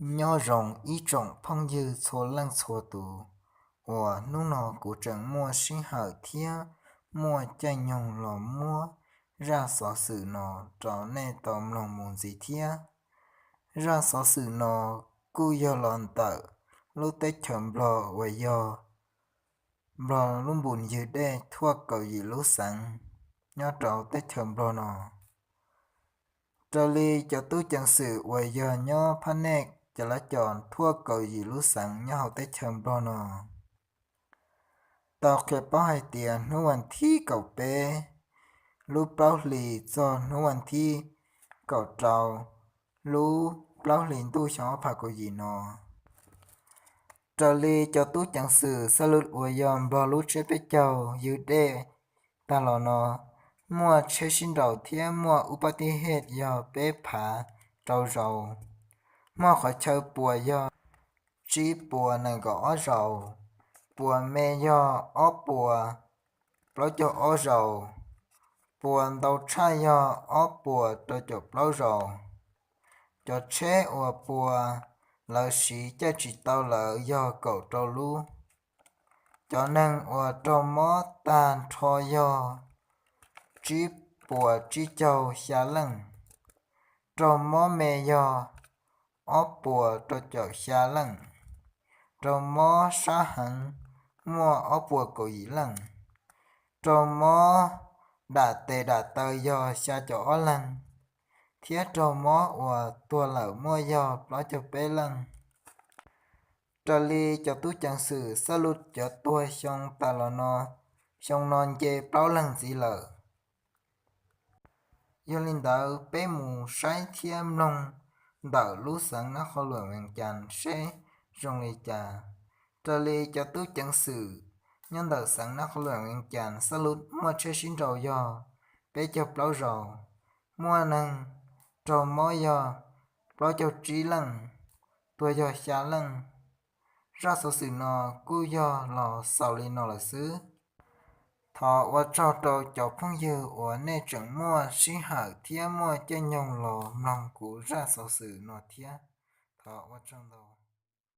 Nyob zoo ib tsoom phooj ywg txhua leej txhua tus uas hnub no kuv tseem muaj sij hawm thiab muaj caij nyoog los muab zaj xov xwm no rau nej tau mloog mus ntxiv thiab. Zaj xov xwm no kuj yog los ntawm lub teb chaws Nplog uas yog Nplog lub npus ywg dej thuaj kaum yim lub xeev nyob rau teb chaws Nplog no. Raws li cov tub ceev xwm uas yog nyob phab nej cov lab cos thuaj kaum yim lub xeev nyob hauv teb chaws Nplog no tau qhia paub hais tias hnub vas thib kaum peb lub plaub hlis txog hnub vas thib kaum rau lub plaub hlis ntuj xyoo ob phav kaum yim no, raws li cov tub ceev xwm xab lub uas yog Nplog lub tsheb peb caug ywg dej tag los no, muaj tsheb sib nraus thiab muaj ub pab tib hej yog peb phav rau zaus, muaj qhov chaw puas yog tsib puas nees nkaum ob zaus, puas me yog ob puas plaub caug ob zaus, puas ntau tshaj yog ob puas rau caum plaub zaus. Cov tsheb uas puas lawv siv caij tsis tau lawm yog kaum rau lub. Cov neeg uas raug mob tag nrho yog tsib puas tsib caug xya leej, raug mob me yog ob puas rau caum xya leej, raug mob sab heev muaj ob puas kaum yim leej, raug mob dam tes dam taw yog xya caum ob leeg, thiab raug mob uas tuag lawm muaj yog plaub caug peb leej. Raws li cov tub ceev xwm xab lub cov tuag xyoo tas los no, xyoo no nce plaub leeg ntxiv lawm. Yog li ntawd peb mus saib thiab mloog ntawm lub xeev Nab Qhov Luam Vees Cas seb zoo li cas. Raws li cov tub ceev xwm nyob ntawm xeev Nab Qhov Luam Vees Cas xab lub muaj tsheb sib nraus yog peb caug plaub zaus, muaj neeg raug mob yog plaub caug tsib leej, tuag yog xya leej. Zaj xov xwm no kuj yog los xaus li no lawm xwb. Thov ua tsaug rau cov phooj ywg uas nej tseem muaj sij hawm thiab muaj caij nyoog los mloog kuv zaj xov xwm no thiab. Thov ua tsaug ntau.